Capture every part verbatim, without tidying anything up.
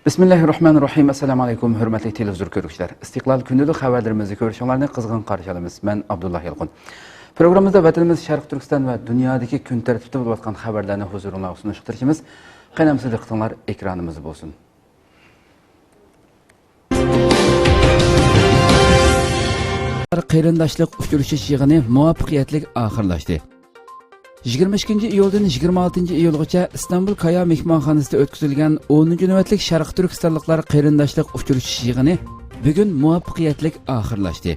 بىسمىللاھىررەھمانىررەھىم. ئەسسالامۇ ئەلەيكۇم، ھۆرمەتلىك تېلېۋىزور كۆرگۈچىلەر. ئىستىقلال كۈندىلىك خەۋەرلىرىمىزنى كۆرۈشۈڭلارنى قىزغىن قارشى ئالىمىز. مەن ئابدۇللا يالقۇن. پروگراممىمىزدا ۋەتىنىمىز شەرقىي تۈركىستان ۋە دۇنيادىكى كۈن تەرتىپتە بولۇۋاتقان خەۋەرلەرنى ھۇزۇرۇڭلارغا سۇنۇشقا تىرىشىمىز. قېنى ئەمىسە دىققىتىڭلار ئېكرانىمىزدا بولسۇن. قېرىنداشلىق ئۇچرىشىش يىغىنى مۇۋەپپەقىيەتلىك ئاخىرلاشتى. يىگىرمە ئىككىنچى ئىيۇلدىن يىگىرمە ئالتىنچى ئىيۇلغىچە ئىستانبۇل كايا مېھمانخانىسىدا ئۆتكۈزۈلگەن ئونىنچى نۆۋەتلىك شەرقىي تۈركىستانلىقلار قېرىنداشلىق ئۇچرىشىش يىغىنى بۈگۈن مۇۋەپپەقىيەتلىك ئاخىرلاشتى.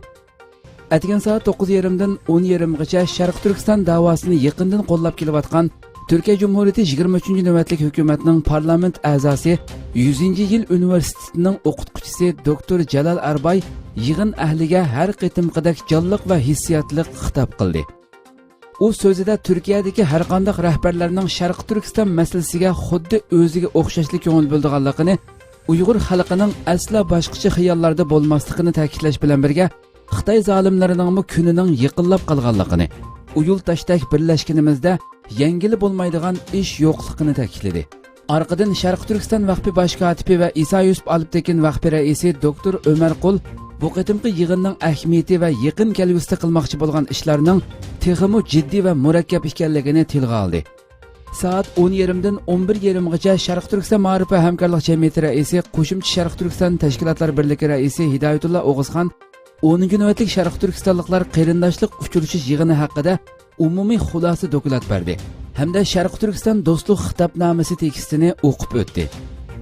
ئەتىگەن سائەت توققۇز يېرىمدىن ئون يېرىمغىچە شەرقىي تۈركىستان داۋاسىنى يېقىندىن قوللاپ كېلىۋاتقان تۈركىيە جۇمھۇرىيىتى يىگىرمە ئۈچىنچى نۆۋەتلىك ھۆكۈمەتنىڭ پارلامېنت ئەزاسى، يۈزىنچى يىل ئۇنىۋېرسىتېتىنىڭ ئوقۇتقۇچىسى دوكتور جالال ئەرباي يىغىن ئەھلىگە ھەر قېتىمقىدەك جانلىق ۋە ھېسسىياتلىق خىتاب قىلدى. ئۇ سۆزىدە تۈركىيەدىكى ھەرقانداق رەھبەرلەرنىڭ شەرقىي تۈركىستان مەسىلىسىگە خۇددى ئۆزىگە ئوخشاشلا كۆڭۈل بۆلىدىغانلىقىنى، ئۇيغۇر خەلقىنىڭ ئەسلا باشقىچە خىياللاردا بولماسلىقىنى تەكىتلەش بىلەن بىرگە، خىتاي زالىملىرىنىڭمۇ كۈنىنىڭ يېقىنلاپ قالغانلىقىنى، ئۇيۇل تاشتەك بىرلەشكىنىمىزدە يەڭگىلى بولمايدىغان ئىش يوقلۇقىنى تەكىتلىدى. ئارقىدىن شەرقىي تۈركىستان ۋەقپى باش كاتىپى ۋە ئىسا يۈسۈپ ئالپتېكىن ۋەقپى رەئىسى دوكتور ئۆمەر قۇل بۇ قېتىمقى يىغىننىڭ ئەھمىيىتى ۋە يېقىن كەلگۈسىدە قىلماقچى بولغان ئىشلارنىڭ تېخىمۇ جىددىي ۋە مۇرەككەپ ئىكەنلىكىنى تىلغا ئالدى. سائەت ئون يېرىمدىن ئون بىر يېرىمغىچە شەرقىي تۈركىستان مائارىپ ۋە ھەمكارلىق جەمئىيىتى رەئىسى، قوشۇمچە شەرقىي تۈركىستان تەشكىلاتلار بىرلىكى رەئىسى ھىدايەتۇللا ئوغۇزخان ئونىنچى نۆۋەتلىك شەرقىي تۈركىستانلىقلار قېرىنداشلىق ئۇچرىشىش يىغىنى ھەققىدە ئومۇمىي خۇلاسە دوكلات بەردى ھەمدە شەرقىي تۈركىستان دوستلۇق خىتابنامىسى تېكىستىنى ئوقۇپ ئۆتتى.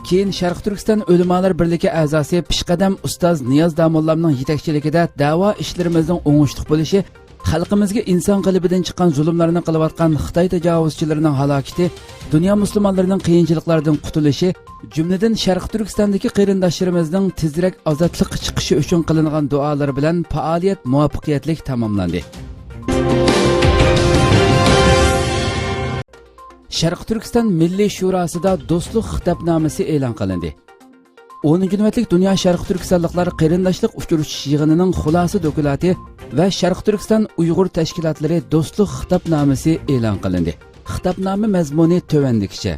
كېيىن شەرقىي تۈركىستان ئۆلىمالار بىرلىكى ئەزاسى پېشقەدەم ئۇستاز نىياز داموللامنىڭ يېتەكچىلىكىدە دەۋا ئىشلىرىمىزنىڭ ئوڭۇشلۇق بولۇشى، خەلقىمىزگە ئىنسان قېلىپىدىن چىققان زۇلۇملارنى قىلىۋاتقان خىتاي تاجاۋۇزچىلىرىنىڭ ھالاكىتى، دۇنيا مۇسۇلمانلىرىنىڭ قىيىنچىلىقلاردىن قۇتۇلۇشى، جۈملىدىن شەرقىي تۈركىستاندىكى قېرىنداشلىرىمىزنىڭ تېزرەك ئازادلىققا چىقىشى ئۈچۈن قىلىنغان دۇئالىرى بىلەن پائالىيەت مۇۋەپپەقىيەتلىك تاماملاندى. شەرقىي تۈركىستان مىللىي شۇراسىدا دوستلۇق خىتابنامىسى ئېلان قىلىندى. ئونىنچى نۆۋەتلىك دۇنيا شەرقىي تۈركىستانلىقلار قېرىنداشلىق ئۇچرىشىش يىغىنىنىڭ خۇلاسە دوكلاتى ۋە شەرقىي تۈركىستان ئۇيغۇر تەشكىلاتلىرى دوستلۇق خىتابنامىسى ئېلان قىلىندى. خىتابنامە مەزمۇنى تۆۋەندىكىچە.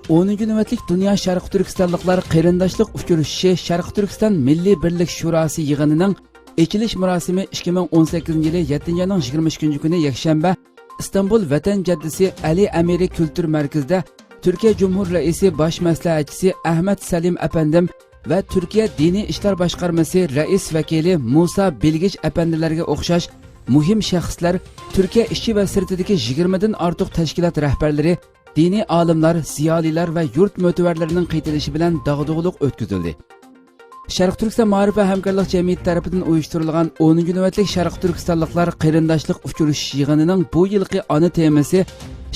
ئونىنچى نۆۋەتلىك دۇنيا شەرقىي تۈركىستانلىقلار قېرىنداشلىق ئۇچرىشىشى شەرقىي تۈركىستان مىللىي بىرلىك شۇراسى يىغىنىنىڭ ئېچىلىش مۇراسىمى ئىككى مىڭ ئون سەككىزىنچى يىلى يەتتىنچى ئاينىڭ يىگىرمە ئىككىنچى كۈنى يەكشەنبە ئىستانبۇل ۋەتەن جەددىسى ئەلى ئەمىرى كۈلتۈر مەركىزىدە تۈركىيە جۇمھۇر رەئىسى باش مەسلىھەتچىسى ئەھمەت سەلىم ئەپەندىم ۋە تۈركىيە دىنىي ئىشلار باشقارمىسى رەئىس ۋەكىلى مۇسا بىلگىچ ئەپەندىلەرگە ئوخشاش مۇھىم شەخسلەر، تۈركىيە ئىچى ۋە سىرتىدىكى يىگىرمىدىن ئارتۇق تەشكىلات رەھبەرلىرى، دىنىي ئالىملار، زىيالىيلار ۋە يۇرت مۆتىۋەرلىرىنىڭ قېتىلىشى بىلەن داغدۇغىلىق ئۆتكۈزۈلدى. شەرقىي تۈركىستان مائارىپ ۋە ھەمكارلىق جەمئىيىتى تەرىپىدىن ئۇيۇشتۇرۇلغان ئونىنچى نۆۋەتلىك شەرقىي تۈركىستانلىقلار قېرىنداشلىق ئۇچرىشىش يىغىنىنىڭ بۇ يىلقى ئانا تېمىسى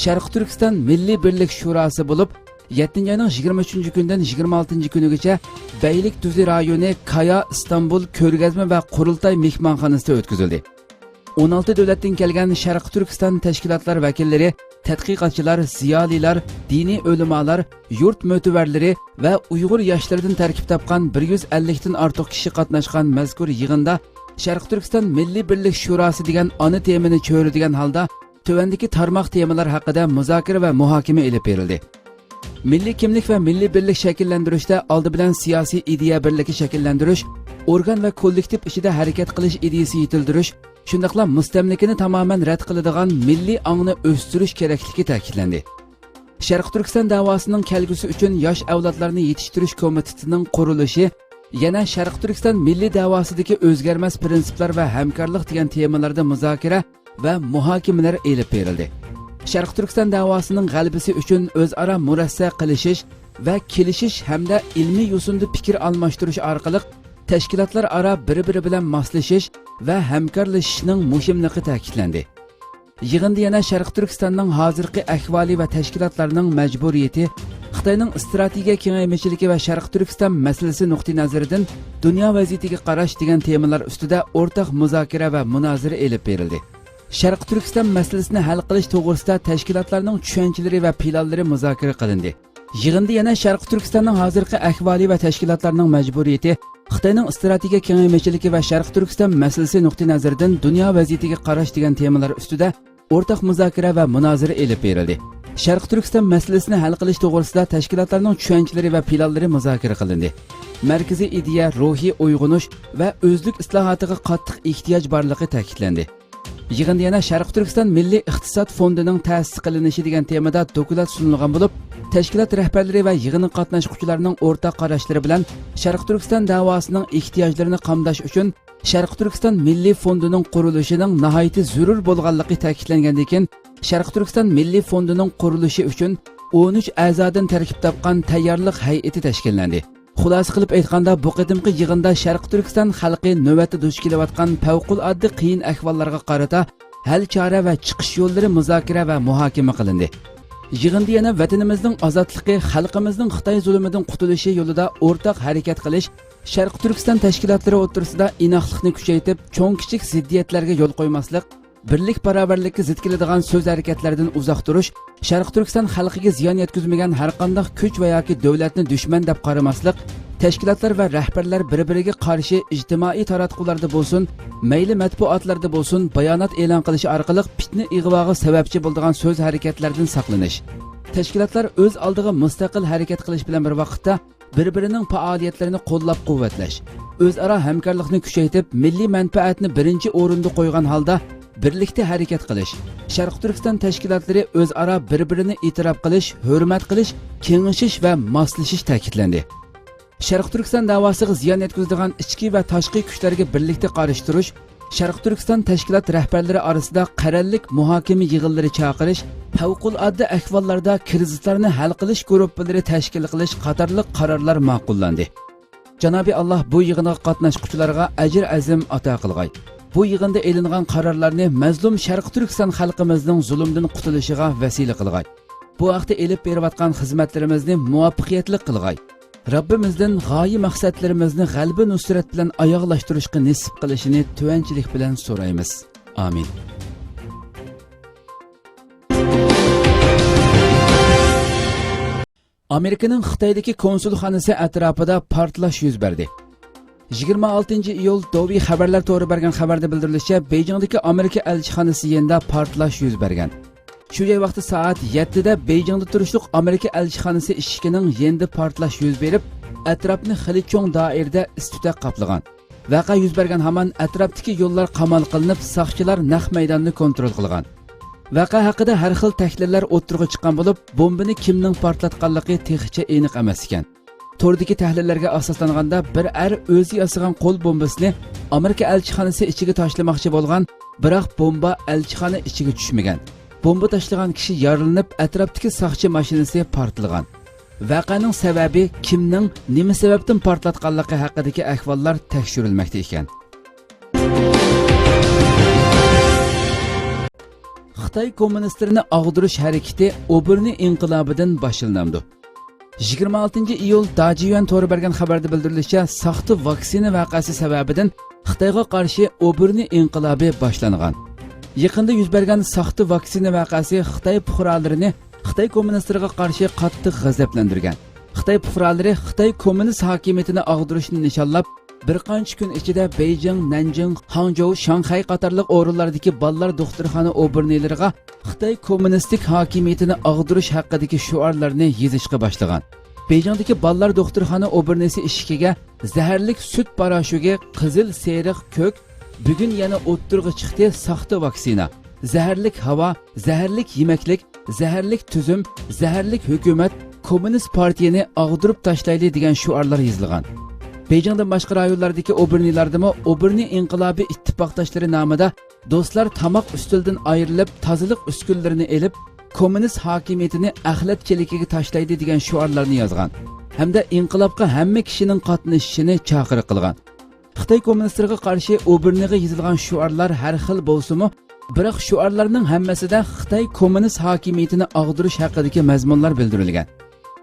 شەرقىي تۈركىستان مىللىي بىرلىك شۇراسى بولۇپ، يەتتىنچى ئاينىڭ يىگىرمە ئۈچىنچى كۈنىدىن يىگىرمە ئالتىنچى كۈنىگىچە بەگلىك تۈزى رايونى كايا ئىستانبۇل كۆرگەزمە ۋە قۇرۇلتاي مېھمانخانىسىدا ئۆتكۈزۈلدى. ئون ئالتە دۆلەتتىن كەلگەن شەرقىي تۈركىستان تەشكىلاتلار ۋەكىللىرى، تەتقىقاتچىلار، زىيالىيلار، دىنىي ئۆلىمالار، يۇرت مۆتىۋەرلىرى ۋە ئۇيغۇر ياشلىرىدىن تەركىب تاپقان بىر يۈز ئەللىكتىن ئارتۇق كىشى قاتناشقان مەزكۇر يىغىندا شەرقىي تۈركىستان مىللىي بىرلىك شۇراسى دېگەن ئانا تېمىنى چۆرىدىگەن ھالدا تۆۋەندىكى تارماق تېمىلار ھەققىدە مۇزاكىرە ۋە مۇھاكىمە ئېلىپ بېرىلدى. مىللىي كىملىك ۋە مىللىي بىرلىك شەكىللەندۈرۈشتە ئالدى بىلەن سىياسىي ئىدىيە بىرلىكى شەكىللەندۈرۈش، ئورگان ۋە كوللېكتىپ ئىچىدە ھەرىكەت قىلىش ئىدىيىسى يېتىلدۈرۈش، شۇنداقلا مۇستەملىكىنى تامامەن رەت قىلىدىغان مىللىي ئاڭنى ئۆستۈرۈش كېرەكلىكى تەكىتلەندى. شەرقىي تۈركىستان داۋاسىنىڭ كەلگۈسى ئۈچۈن ياش ئەۋلادلارنى يېتىشتۈرۈش كومىتېتىنىڭ قۇرۇلۇشى، يەنە شەرقىي تۈركىستان مىللىي داۋاسىدىكى ئۆزگەرمەس پىرىنسىپلار ۋە ھەمكارلىق دېگەن تېمىلاردا مۇزاكىرە ۋە مۇھاكىمىلەر ئېلىپ بېرىلدى. شەرقىي تۈركىستان داۋاسىنىڭ غەلىبىسى ئۈچۈن ئۆزئارا مۇرەسسە قىلىشىش ۋە كېلىشىش ھەمدە ئىلمىي يوسۇندا پىكىر ئالماشتۇرۇش ئارقىلىق تەشكىلاتلار ئارا بىر-بىرى بىلەن ماسلىشىش ۋە ھەمكارلىشىشنىڭ مۇھىملىقى تەكىتلەندى. يىغىندا يەنە شەرقىي تۈركىستاننىڭ ھازىرقى ئەھۋالى ۋە تەشكىلاتلارنىڭ مەجبۇرىيىتى، خىتاينىڭ ئىستراتېگىيە كېڭەيمىچىلىكى ۋە شەرقىي تۈركىستان مەسىلىسى نۇقتىئىنەزىرىدىن دۇنيا ۋەزىيىتىگە قاراش دېگەن تېمىلار ئۈستىدە ئورتاق مۇزاكىرە ۋە مۇنازىرە ئېلىپ بېرىلدى. شەرقىي تۈركىستان مەسىلىسىنى ھەل قىلىش توغرىسىدا تەشكىلاتلارنىڭ چۈشەنچىلىرى ۋە پىلانلىرى مۇزاكىرە قىلىندى. يىغىندا يەنە شەرقىي تۈركىستاننىڭ ھازىرقى ئەھۋالى ۋە تەشكىلاتلارنىڭ مەجبۇرىيىتى، خىتاينىڭ ئىستراتېگىيە كېڭەيمىچىلىكى ۋە شەرقىي تۈركىستان مەسىلىسى نۇقتىئىنەزىرىدىن دۇنيا ۋەزىيىتىگە قاراش دېگەن تېمىلار ئۈستىدە ئورتاق مۇزاكىرە ۋە مۇنازىرە ئېلىپ بېرىلدى. شەرقىي تۈركىستان مەسىلىسىنى ھەل قىلىش توغرىسىدا تەشكىلاتلارنىڭ چۈشەنچىلىرى ۋە پىلانلىرى مۇزاكىرە قىلىندى. مەركىزىي ئىدىيە، روھىي ئويغىنىش ۋە ئۆزلۈك ئىسلاھاتىغا قاتتىق ئېھتىياج بارلىقى تەكىتلەندى. يىغىندا يەنە شەرقىي تۈركىستان مىللىي ئىقتىساد فوندىنىڭ تەسىس قىلىنىشى دېگەن تېمىدا دوكلات سۇنۇلغان بولۇپ، تەشكىلات رەھبەرلىرى ۋە يىغىنغا قاتناشقۇچىلارنىڭ ئورتاق قاراشلىرى بىلەن شەرقىي تۈركىستان دەۋاسىنىڭ ئېھتىياجلىرىنى قامداش ئۈچۈن شەرقىي تۈركىستان مىللىي فوندىنىڭ قۇرۇلۇشىنىڭ ناھايىتى زۆرۈر بولغانلىقى تەكىتلەنگەندىن كېيىن، شەرقىي تۈركىستان مىللىي فوندىنىڭ قۇرۇلۇشى ئۈچۈن ئون ئۈچ ئەزادىن تەركىب تاپقان تەييارلىق ھەيئىتى تەشكىللەندى. خۇلاسە قىلىپ ئېيتقاندا، بۇ قېتىمقى يىغىندا شەرقىي تۈركىستان خەلقى نۆۋەتتە دۇچ كېلىۋاتقان پەۋقۇلئاددە قىيىن ئەھۋاللارغا قارىتا ھەل چارە ۋە چىقىش يوللىرى مۇزاكىرە ۋە مۇھاكىمە قىلىندى. يىغىندا يەنە ۋەتىنىمىزنىڭ ئازادلىقى، خەلقىمىزنىڭ خىتاي زۇلۇمىدىن قۇتۇلۇشى يولىدا ئورتاق ھەرىكەت قىلىش، شەرقىي تۈركىستان تەشكىلاتلىرى ئوتتۇرىسىدا ئىناقلىقنى كۈچەيتىپ، چوڭ-كىچىك زىددىيەتلەرگە يول قويماسلىق، بىرلىك باراۋەرلىككە زىت كېلىدىغان سۆز ھەرىكەتلەردىن ئۇزاق تۇرۇش، شەرقىي تۈركىستان خەلقىگە زىيان يەتكۈزمىگەن ھەرقانداق كۈچ ۋە ياكى دۆلەتنى دۈشمەن دەپ قارىماسلىق، تەشكىلاتلار ۋە رەھبەرلەر بىر-بىرىگە قارشى ئىجتىمائىي تاراتقۇلاردا بولسۇن، مەيلى مەتبۇئاتلاردا بولسۇن، بايانات ئېلان قىلىش ئارقىلىق پىتنە-ئىغۋاغا سەۋەبچى بولىدىغان سۆز ھەرىكەتلەردىن ساقلىنىش. تەشكىلاتلار ئۆز ئالدىغا مۇستەقىل ھەرىكەت قىلىش بىلەن بىر ۋاقىتتا، بىر-بىرىنىڭ پائالىيەتلىرىنى قوللاپ-قۇۋۋەتلەش، ئۆزئارا ھەمكارلىقنى كۈچەيتىپ، مىللىي مەنپەئەتنى بىرىنچى ئورۇندا قويغان ھالدا بىرلىكتە ھەرىكەت قىلىش، شەرقىي تۈركىستان تەشكىلاتلىرى ئۆزئارا بىر-بىرىنى ئېتىراپ قىلىش، ھۆرمەت قىلىش، كېڭىشىش ۋە ماسلىشىش تەكىتلەندى. شەرقىي تۈركىستان دەۋاسىغا زىيان يەتكۈزىدىغان ئىچكى ۋە تاشقى كۈچلەرگە بىرلىكتە قارشى تۇرۇش، شەرقىي تۈركىستان تەشكىلات رەھبەرلىرى ئارىسىدا قەرەللىك مۇھاكىمە يىغىنلىرى چاقىرىش، پەۋقۇلئاددە ئەھۋاللاردا كىرىزىسلارنى ھەل قىلىش گۇرۇپپىلىرى تەشكىل قىلىش قاتارلىق قارارلار ماقۇللاندى. جانابى ئاللاھ بۇ يىغىنغا قاتناشقۇچىلارغا ئەجىر ئەزىم ئاتا قىلغاي. بۇ يىغىندا ئېلىنغان قارارلارنى مەزلۇم شەرقىي تۈركىستان خەلقىمىزنىڭ زۇلۇمدىن قۇتۇلۇشىغا ۋەسىلە قىلغاي. بۇ ھەقتە ئېلىپ بېرىۋاتقان خىزمەتلىرىمىزنى مۇۋەپپەقىيەتلىك قىلغاي. رەببىمىزدىن غايە مەقسەتلىرىمىزنى غەلىبە نۇسرەت بىلەن ئاياغلاشتۇرۇشقا نېسىپ قىلىشىنى تۆۋەنچىلىك بىلەن سورايمىز. ئامىن. ئامېرىكىنىڭ خىتايدىكى كونسۇلخانىسى ئەتراپىدا پارتلاش يۈز بەردى. يىگىرمە ئالتىنچى ئىيۇل دوۋېي خەۋەرلەر تورى بەرگەن خەۋەردە بىلدۈرۈلۈشىچە، بېيجىڭدىكى ئامېرىكا ئەلچىخانىسى يېنىدا پارتلاش يۈز بەرگەن. شۇ جاي ۋاقتى سائەت يەتتىدە بېيجىڭدا تۇرۇشلۇق ئامېرىكا ئەلچىخانىسى ئىشىكىنىڭ يېنىدا پارتلاش يۈز بېرىپ، ئەتراپنى خېلى چوڭ دائىرىدە ئىس-تۈتەك قاپلىغان. ۋەقە يۈز بەرگەن ھامان ئەتراپتىكى يوللار قامال قىلىنىپ، ساقچىلار نەق مەيداننى كونترول قىلغان. ۋەقە ھەققىدە ھەر خىل تەھلىللەر ئوتتۇرىغا چىققان بولۇپ، بومبىنى كىمنىڭ پارتلاتقانلىقى تېخىچە ئېنىق ئەمەس ئىكەن. توردىكى تەھلىللەرگە ئاساسلانغاندا، بىر ئەر ئۆزى ياسىغان قول بومبىسىنى ئامېرىكا ئەلچىخانىسى ئىچىگە تاشلىماقچى بولغان، بىراق بومبا ئەلچىخانا ئىچىگە چۈشمىگەن. بومبا تاشلىغان كىشى يارىلىنىپ، ئەتراپتىكى ساقچى ماشىنىسى پارتلىغان. ۋەقەنىڭ سەۋەبى، كىمنىڭ، نېمە سەۋەبتىن پارتلاتقانلىقى ھەققىدىكى ئەھۋاللار تەكشۈرۈلمەكتە ئىكەن. خىتاي كوممۇنىستلىرىنى ئاغدۇرۇش ھەرىكىتى ئوبېرنى ئىنقىلابىدىن باشلىنامدۇ؟ يىگىرمە ئالتىنچى ئىيۇل داجيۈەن تورى بەرگەن خەۋەردە بىلدۈرۈلۈشىچە، ساختا ۋاكسىنا ۋەقەسى سەۋەبىدىن خىتايغا قارشى ئوبېرنى ئىنقىلابى باشلانغان. يېقىندا يۈز بەرگەن ساختا ۋاكسىنا ۋەقەسى خىتاي پۇقرالىرىنى خىتاي كوممۇنىستلىرىغا قارشى قاتتىق غەزەپلەندۈرگەن. خىتاي پۇقرالىرى خىتاي كوممۇنىست ھاكىمىيىتىنى ئاغدۇرۇشنى نىشانلاپ، بىر قانچە كۈن ئىچىدە بېيجىڭ، نەنجىڭ، خاڭجوۋ، شاڭخەي قاتارلىق ئورۇنلاردىكى بالىلار دوختۇرخانا ئوبېرنىلىرىغا خىتاي كوممۇنىستىك ھاكىمىيىتىنى ئاغدۇرۇش ھەققىدىكى شوئارلارنى يېزىشقا باشلىغان. بېيجىڭدىكى بالىلار دوختۇرخانا ئوبېرنىسى ئىشىكىگە زەھەرلىك سۈت پاراشوكى، قىزىل، سېرىق، كۆك، بۈگۈن يەنە ئوتتۇرىغا چىقتى ساختا ۋاكسىنا، زەھەرلىك ھاۋا، زەھەرلىك يېمەكلىك، زەھەرلىك تۈزۈم، زەھەرلىك ھۆكۈمەت، كوممۇنىست پارتىيىنى ئاغدۇرۇپ تاشلايلى دېگەن شوئارلار يېزىلغان. بېيجىڭدىن باشقا رايونلاردىكى ئوبېرنىلاردىمۇ ئوبېرنى ئىنقىلابىي ئىتتىپاقداشلىرى نامىدا دوستلار تاماق ئۈستىلىدىن ئايرىلىپ، تازىلىق ئۈسكۈنىلىرىنى ئېلىپ، كوممۇنىست ھاكىمىيىتىنى ئەخلەت چېلىكىگە تاشلايدۇ دېگەن شوئارلارنى يازغان ھەمدە ئىنقىلابقا ھەممە كىشىنىڭ قاتنىشىشىنى چاقىرىق قىلغان. خىتاي كوممۇنىستلىرىغا قارشى ئوبېرنىغا يېزىلغان شوئارلار ھەر خىل بولسىمۇ، بىراق شوئارلارنىڭ ھەممىسىدە خىتاي كوممۇنىست ھاكىمىيىتىنى ئاغدۇرۇش ھەققىدىكى مەزمۇنلار بىلدۈرۈلگەن.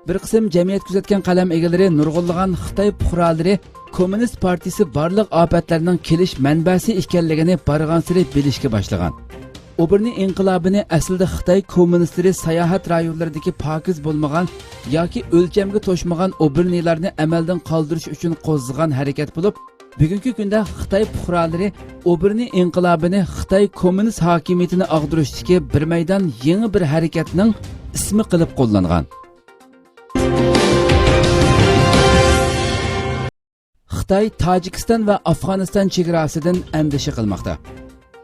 بىر قىسىم جەمئىيەت كۆزەتكەن قەلەم ئىگىلىرى نۇرغۇنلىغان خىتاي پۇقرالىرى كوممۇنىست پارتىيىسى بارلىق ئاپەتلەرنىڭ كېلىش مەنبەسى ئىكەنلىكىنى بارغانسېرى بىلىشكە باشلىغان. ئوبېرنى ئىنقىلابىنى ئەسلىدە خىتاي كوممۇنىستلىرى ساياھەت رايونلىرىدىكى پاكىز بولمىغان ياكى ئۆلچەمگە توشمىغان ئوبېرنىلارنى ئەمەلدىن قالدۇرۇش ئۈچۈن قوزغىغان ھەرىكەت بولۇپ، بۈگۈنكى كۈندە خىتاي پۇقرالىرى ئوبېرنى ئىنقىلابىنى خىتاي كوممۇنىست ھاكىمىيىتىنى ئاغدۇرۇشتىكى بىر مەيدان يېڭى بىر ھەرىكەتنىڭ ئىسمى قىلىپ قوللانغان. خىتاي تاجىكىستان ۋە ئافغانىستان چېگراسىدىن ئەندىشە قىلماقتا.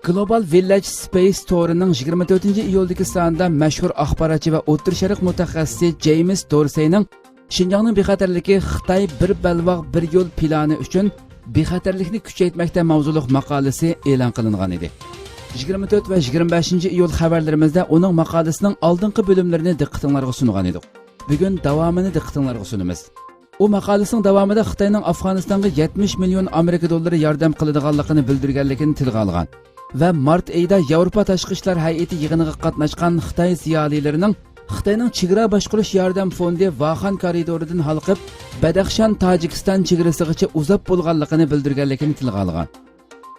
گلوبال ۋىللەج سپېيس تورىنىڭ يىگىرمە تۆتىنچى ئىيۇلدىكى سانىدا مەشھۇر ئاخباراتچى ۋە ئوتتۇرا شەرق مۇتەخەسسىسى جېيمىس دورسېينىڭ شىنجاڭنىڭ بىخەتەرلىكى خىتاي بىر بەلباغ بىر يول پىلانى ئۈچۈن بىخەتەرلىكنى كۈچەيتمەكتە ماۋزۇلۇق ماقالىسى ئېلان قىلىنغان ئىدى. يىگىرمە تۆت ۋە يىگىرمە بەشىنچى ئىيۇل خەۋەرلىرىمىزدە ئۇنىڭ ماقالىسىنىڭ ئالدىنقى بۆلۈملىرىنى دىققىتىڭلارغا سۇنغان ئىدۇق. بۈگۈن داۋامىنى دىققىتىڭلارغا سۇنىمىز. ئۇ ماقالىسىنىڭ داۋامىدا خىتاينىڭ ئافغانىستانغا يەتمىش مىليون ئامېرىكا دوللىرى ياردەم قىلىدىغانلىقىنى بىلدۈرگەنلىكىنى تىلغا ئالغان ۋە مارت ئېيىدا ياۋروپا تاشقى ئىشلار ھەيئىتى يىغىنىغا قاتناشقان خىتاي زىيالىيلىرىنىڭ خىتاينىڭ چېگرا باشقۇرۇش ياردەم فوندى ۋاخان كارىدورىدىن ھالقىپ، بەدەخشان تاجىكىستان چېگرىسىغىچە ئۇزاپ بولغانلىقىنى بىلدۈرگەنلىكىنى تىلغا ئالغان.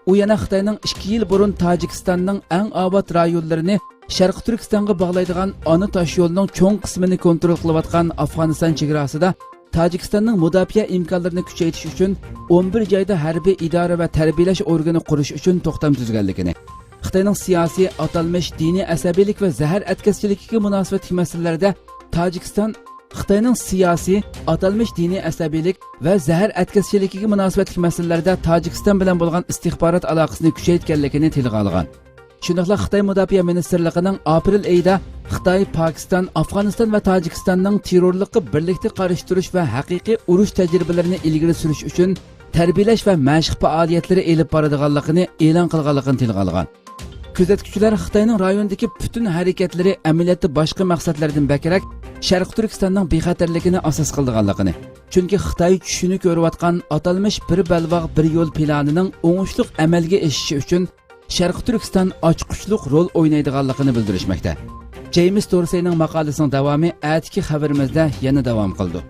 ئۇ يەنە خىتاينىڭ ئىككى يىل بۇرۇن تاجىكىستاننىڭ ئەڭ ئاۋات رايونلىرىنى شەرقىي تۈركىستانغا باغلايدىغان ئانا تاشيولنىڭ چوڭ قىسمىنى كونترول قىلىۋاتقان ئافغانىستان چېگراسىدا تاجىكىستاننىڭ مۇداپىئە ئىمكانلىرىنى كۈچەيتىش ئۈچۈن ئون بىر جايدا ھەربىي ئىدارە ۋە تەربىيەلەش ئورگىنى قۇرۇش ئۈچۈن توختام تۈزگەنلىكىنى، خىتاينىڭ سىياسىي، ئاتالمىش دىنىي ئەسەبىيلىك ۋە زەھەر ئەتكەسچىلىكىگە مۇناسىۋەتلىك مەسىلىلەردە تاجىكىستان خىتاينىڭ سىياسىي، ئاتالمىش دىنىي ئەسەبىيلىك ۋە زەھەر ئەتكەسچىلىكىگە مۇناسىۋەتلىك مەسىلىلەردە تاجىكىستان بىلەن بولغان ئىستىخبارات ئالاقىسىنى كۈچەيتكەنلىكىنى تىلغا ئالغان. شۇنداقلا خىتاي مۇداپىئە مىنىستىرلىقىنىڭ ئاپرېل ئېيىدا خىتاي، پاكىستان، ئافغانىستان ۋە تاجىكىستاننىڭ تېررورلۇققا بىرلىكتە قارشى تۇرۇش ۋە ھەقىقىي ئۇرۇش تەجرىبىلىرىنى ئىلگىرى سۈرۈش ئۈچۈن تەربىيەلەش ۋە مەشىق پائالىيەتلىرى ئېلىپ بارىدىغانلىقىنى ئېلان قىلغانلىقىنى تىلغا ئالغان. كۆزەتكۈچىلەر خىتاينىڭ رايوندىكى پۈتۈن ھەرىكەتلىرى ئەمەلىيەتتە باشقا مەقسەتلەردىن بەكرەك شەرقىي تۈركىستاننىڭ بىخەتەرلىكىنى ئاساس قىلىدىغانلىقىنى، چۈنكى خىتاي چۈشىنى كۆرۈۋاتقان ئاتالمىش بىر بەلباغ بىر يول پىلانىنىڭ ئوڭۇشلۇق ئەمەلگە ئېشىشى ئۈچۈن شەرقىي تۈركىستان ئاچقۇچلۇق رول ئوينايدىغانلىقىنى بىلدۈرۈشمەكتە. جېيمىس دورسېينىڭ ماقالىسىنىڭ داۋامى ئەتىكى خەۋىرىمىزدە يەنە داۋام قىلىدۇ.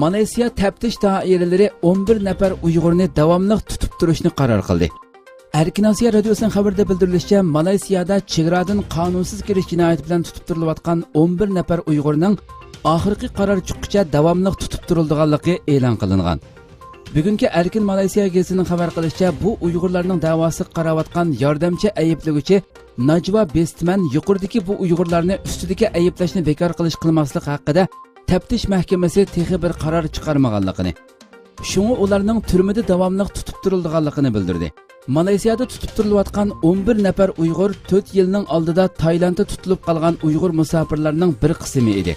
مالايسىيا تەپتىش دائىرىلىرى ئون بىر نەپەر ئۇيغۇرنى داۋاملىق تۇتۇپ تۇرۇشنى قارار قىلدى. ئەركىن ئاسىيا رادىيوسىنىڭ خەۋىرىدە بىلدۈرۈلۈشىچە، مالايسىيادا چېگرادىن قانۇنسىز كىرىش جىنايىتى بىلەن تۇتۇپ تۇرۇلۇۋاتقان ئون بىر نەپەر ئۇيغۇرنىڭ ئاخىرقى قارار چىققۇچە داۋاملىق تۇتۇپ تۇرۇلىدىغانلىقى ئېلان قىلىنغان. بۈگۈنكى ئەركىن مالايسىيا گېزىتىنىڭ خەۋەر قىلىشىچە، بۇ ئۇيغۇرلارنىڭ دەۋاسىغا قاراۋاتقان ياردەمچى ئەيىبلىگۈچى ناجۋا بېستمەن يۇقىرىدىكى بۇ ئۇيغۇرلارنى ئۈستىدىكى ئەيىبلەشنى بىكار قىلىش قىلماسلىق ھەققىدە تەپتىش مەھكىمىسى تېخى بىر قارار چىقارمىغانلىقىنى، شۇڭا ئۇلارنىڭ تۈرمىدە داۋاملىق تۇتۇپ تۇرۇلىدىغانلىقىنى بىلدۈردى. مالايسىيادا تۇتۇپ تۇرۇلۇۋاتقان ئون بىر نەپەر ئۇيغۇر تۆت يىلنىڭ ئالدىدا تايلاندتا تۇتۇلۇپ قالغان ئۇيغۇر مۇساپىرلارنىڭ بىر قىسمى ئىدى.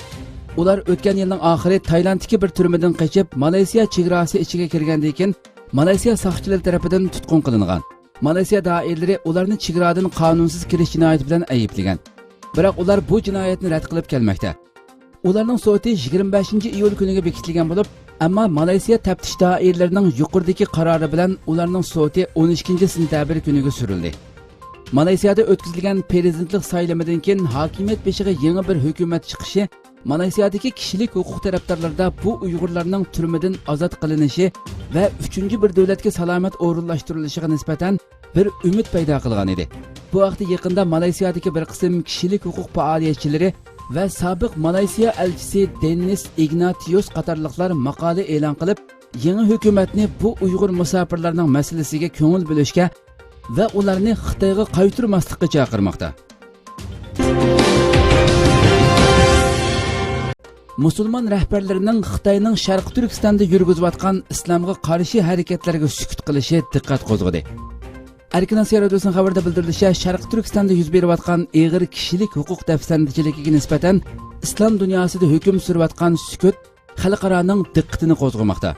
ئۇلار ئۆتكەن يىلنىڭ ئاخىرى تايلاندتىكى بىر تۈرمىدىن قېچىپ، مالايسىيا چېگراسى ئىچىگە كىرگەندىن كېيىن، مالايسىيا ساقچىلىرى تەرىپىدىن تۇتقۇن قىلىنغان. مالايسىيا دائىرىلىرى ئۇلارنى چېگرادىن قانۇنسىز كىرىش جىنايىتى بىلەن ئەيىبلىگەن. بىراق ئۇلار بۇ جىنايەتنى رەت قىلىپ كەلمەكتە. ئۇلارنىڭ سوتى يىگىرمە بەشىنچى ئىيۇل كۈنىگە بېكىتىلگەن بولۇپ، ئەمما مالايسىيا تەپتىش دائىرىلىرىنىڭ يۇقىرىدىكى قارارى بىلەن ئۇلارنىڭ سوتى ئون ئىككىنچى سېنتەبىر كۈنىگە سۈرۈلدى. مالايسىيادا ئۆتكۈزۈلگەن پىرېزىدېنتلىق سايلىمىدىن كېيىن ھاكىمىيەت بېشىغا يېڭى بىر ھۆكۈمەت چىقىشى مالايسىيادىكى كىشىلىك ھوقۇق تەرەپدارلىرىدا بۇ ئۇيغۇرلارنىڭ تۈرمىدىن ئازاد قىلىنىشى ۋە ئۈچىنچى بىر دۆلەتكە سالامەت ئورۇنلاشتۇرۇلۇشىغا نىسبەتەن بىر ئۈمىد پەيدا قىلغان ئىدى. بۇ ھەقتە يېقىندا مالايسىيادىكى بىر قىسىم كىشىلىك ھوقۇق پائالىيەتچىلىرى ۋە سابىق مالايسىيا ئەلچىسى دېننىس ئىگناتىيوس قاتارلىقلار ماقالە ئېلان قىلىپ، يېڭى ھۆكۈمەتنى بۇ ئۇيغۇر مۇساپىرلارنىڭ مەسىلىسىگە كۆڭۈل بۆلۈشكە ۋە ئۇلارنى خىتايغا قايتۇرماسلىققا چاقىرماقتا. مۇسۇلمان رەھبەرلىرىنىڭ خىتاينىڭ شەرقىي تۈركىستاندا يۈرگۈزۈۋاتقان ئىسلامغا قارشى ھەرىكەتلەرگە سۈكۈت قىلىشى دىققەت قوزغىدى. ئەركىن ئاسىيا رادىيوسىنىڭ خەۋىرىدە بىلدۈرۈلۈشىچە، شەرقىي تۈركىستاندا يۈز بېرىۋاتقان ئېغىر كىشىلىك ھوقۇق دەپسەندىچىلىكىگە نىسبەتەن ئىسلام دۇنياسىدا ھۆكۈم سۈرۈۋاتقان سۈكۈت خەلقئارانىڭ دىققىتىنى قوزغىماقتا.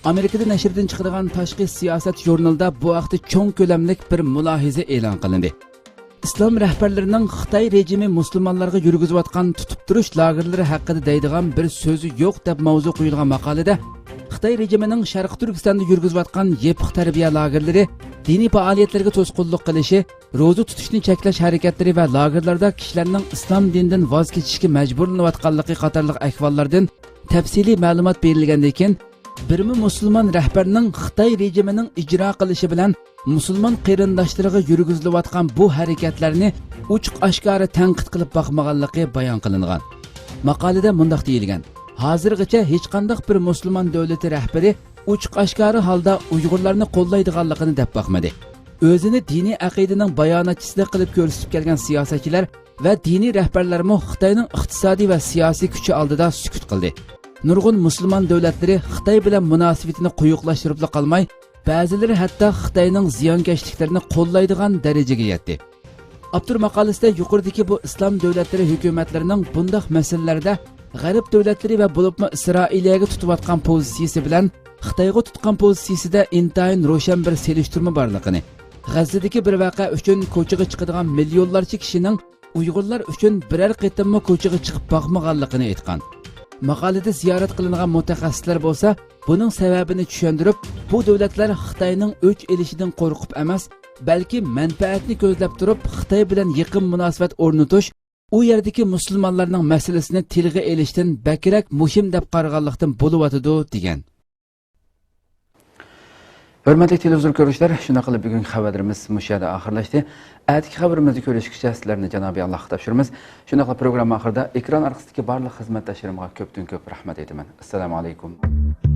ئامېرىكىدا نەشردىن چىقىدىغان تاشقى سىياسەت ژۇرنىلىدا بۇ ھەقتە چوڭ كۆلەملىك بىر مۇلاھىزە ئېلان قىلىندى. ئىسلام رەھبەرلىرىنىڭ خىتاي رېجىمى مۇسۇلمانلارغا يۈرگۈزۈۋاتقان تۇتۇپ تۇرۇش لاگېرلىرى ھەققىدە دەيدىغان بىر سۆزى يوق، دەپ ماۋزۇ قويۇلغان ماقالىدە، خىتاي رېجىمىنىڭ شەرقىي تۈركىستاندا يۈرگۈزۈۋاتقان يېپىق تەربىيە لاگېرلىرى دىنىي پائالىيەتلەرگە توسقۇنلۇق قىلىشى، روزا تۇتۇشنى چەكلەش ھەرىكەتلىرى ۋە لاگېرلاردا كىشىلەرنىڭ ئىسلام دىنىدىن ۋاز كېچىشكە مەجبۇرلىنىۋاتقانلىقى قاتارلىق ئەھۋاللاردىن تەپسىلىي مەلۇمات بېرىلگەندىن كېيىن، بىرمۇ مۇسۇلمان رەھبەرنىڭ خىتاي رېجىمىنىڭ ئىجرا قىلىشى بىلەن مۇسۇلمان قېرىنداشلىرىغا يۈرگۈزۈلۈۋاتقان بۇ ھەرىكەتلەرنى ئوچۇق ئاشكارا تەنقىد قىلىپ باقمىغانلىقى بايان قىلىنغان. ماقالىدە مۇنداق دېيىلگەن: ھازىرغىچە ھېچقانداق بىر مۇسۇلمان دۆلىتى رەھبىرى ئوچۇق ئاشكارا ھالدا ئۇيغۇرلارنى قوللايدىغانلىقىنى دەپ باقمىدى. ئۆزىنى دىنىي ئەقىدىنىڭ باياناتچىسىدەك قىلىپ كۆرسىتىپ كەلگەن سىياسەتچىلەر ۋە دىنىي رەھبەرلەرمۇ خىتاينىڭ ئىقتىسادىي ۋە سىياسىي كۈچى ئالدىدا سۈكۈت قىلدى. نۇرغۇن مۇسۇلمان دۆلەتلىرى خىتاي بىلەن مۇناسىۋىتىنى قويۇقلاشتۇرۇپلا قالماي، بەزىلىرى ھەتتا خىتاينىڭ زىيانكەشلىكلىرىنى قوللايدىغان دەرىجىگە يەتتى. ئاپتور ماقالىسىدە يۇقىرىدىكى بۇ ئىسلام دۆلەتلىرى ھۆكۈمەتلىرىنىڭ بۇنداق مەسىلىلەردە غەرب دۆلەتلىرى ۋە بولۇپمۇ ئىسرائىلىيەگە تۇتۇۋاتقان پوزىتسىيىسى بىلەن خىتايغا تۇتقان پوزىتسىيىسىدە ئىنتايىن روشەن بىر سېلىشتۇرما بارلىقىنى، غەززىدىكى بىر ۋەقە ئۈچۈن كوچىغا چىقىدىغان مىليونلارچە كىشىنىڭ ئۇيغۇرلار ئۈچۈن بىرەر قېتىممۇ كوچىغا چىقىپ باقمىغانلىقىنى ئېيتقان. ماقالىدە زىيارەت قىلىنغان مۇتەخەسسىسلەر بولسا بۇنىڭ سەۋەبىنى چۈشەندۈرۈپ، بۇ دۆلەتلەر خىتاينىڭ ئۆچ ئېلىشىدىن قورقۇپ ئەمەس، بەلكى مەنپەئەتنى كۆزلەپ تۇرۇپ، خىتاي بىلەن يېقىن مۇناسىۋەت ئورنىتىش، ئۇ يەردىكى مۇسۇلمانلارنىڭ مەسىلىسىنى تىلغا ئېلىشتىن بەكرەك مۇھىم دەپ قارىغانلىقتىن بولۇۋاتىدۇ، دېگەن. ھۆرمەتلىك تېلېۋىزور كۆرۈشلەر، شۇنداق قىلىپ بۈگۈنكى خەۋەرلىرىمىز مۇشۇ يەردە ئاخىرلاشتى. ئەتىكى خەۋىرىمىزدە كۆرۈشكىچە سىلەرنى جانابىي ئاللاھقا تاپشۇرىمىز. شۇنداقلا پروگرامما ئاخىرىدا ئېكران ئارقىسىدىكى بارلىق خىزمەتداشلىرىمغا كۆپتىن كۆپ رەھمەت ئېيتىمەن. ئەسسالامۇ ئەلەيكۇم.